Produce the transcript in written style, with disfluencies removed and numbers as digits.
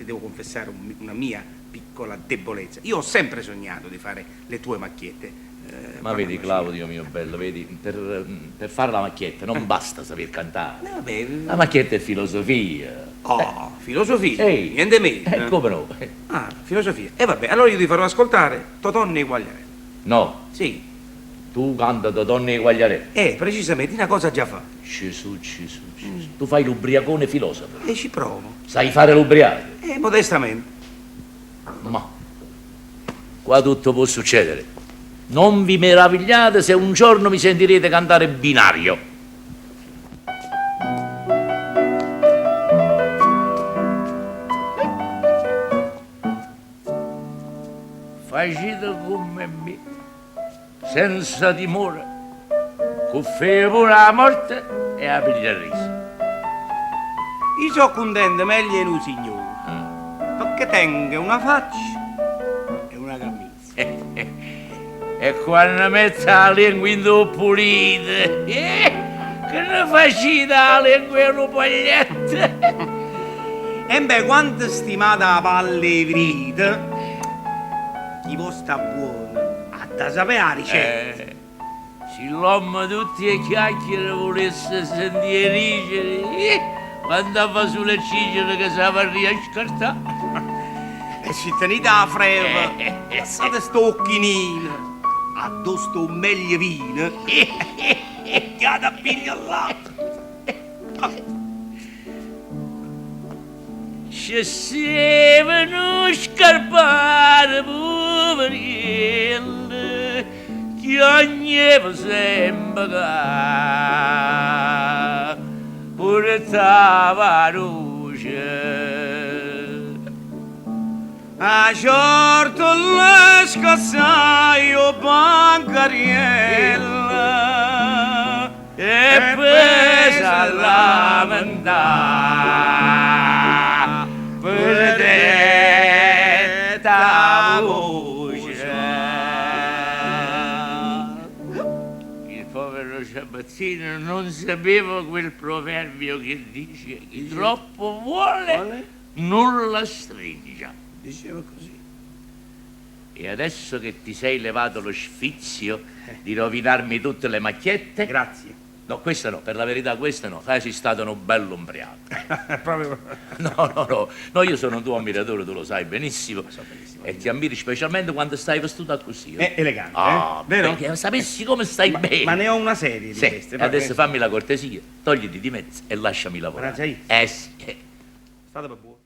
devo confessare un, una mia piccola debolezza. Io ho sempre sognato di fare le tue macchiette. Eh, Ma vedi Claudio mio bello, vedi, per, per fare la macchietta non basta saper cantare. Eh, vabbè. La macchietta è filosofia. Oh, filosofia, Ehi. niente meno. Come no? Ah, filosofia. E vabbè, allora io ti farò ascoltare Totonno e Quagliarella. No. Sì. Tu canta Totonno e Quagliarella. Precisamente, una cosa già fatta. Gesù, Gesù, Gesù. Tu fai l'ubriacone filosofo. E ci provo. Sai fare l'ubriaco? Modestamente. Ma qua tutto può succedere. Non vi meravigliate se un giorno mi sentirete cantare binario. Facite come me, senza timore, cuffia pure 'a morte e 'a pigliarrisa. Io so' cuntento meglio 'e nu signore, pecché tengo una faccia e una cammisa. E quanno mette 'a lengua 'int' 'o ppulito, che ne facite 'a lengua 'e nu paglietto? Embè, quanto stimate 'a palla 'e vrite, chi vò sta buono ha da sapè 'a ricetta. Si l'ommo tutt' 'e chiacchiere vulesse sentì 'e dicere, quanta fasule e cicere che s'avarria scartà. E si tenite 'a freva, lassate sta 'o chinino, addò sta 'o meglio vino, ghiate a piglia llà. Ce steva nu scarparo puveriello, chiagneva sempe ca purtava 'a croce. 'A ciorta lle scassaje 'o bancariello. E pe s'allamentà perdette 'a voce. Il povero Ciabattino non sapeva quel proverbio che dice chi troppo vuole nulla stringe. Diceva così. E adesso che ti sei levato lo sfizio di rovinarmi tutte le macchiette. Grazie. No, questa no, per la verità questa no, sai si stato nu bello 'mbriaco. Proprio. No, no, no, no, io sono un tuo ammiratore, tu lo sai benissimo. Lo so benissimo. E ti ammiro specialmente quando stai vestuto accussì. Eh, elegante, Ah, eh? Vero? perché sapessi come stai Ma, bene. ma ne ho una serie di Sì, queste. e adesso fammi la cortesia, togliti di mezzo e lasciami lavorare. Grazie. Eh sì. State per buono.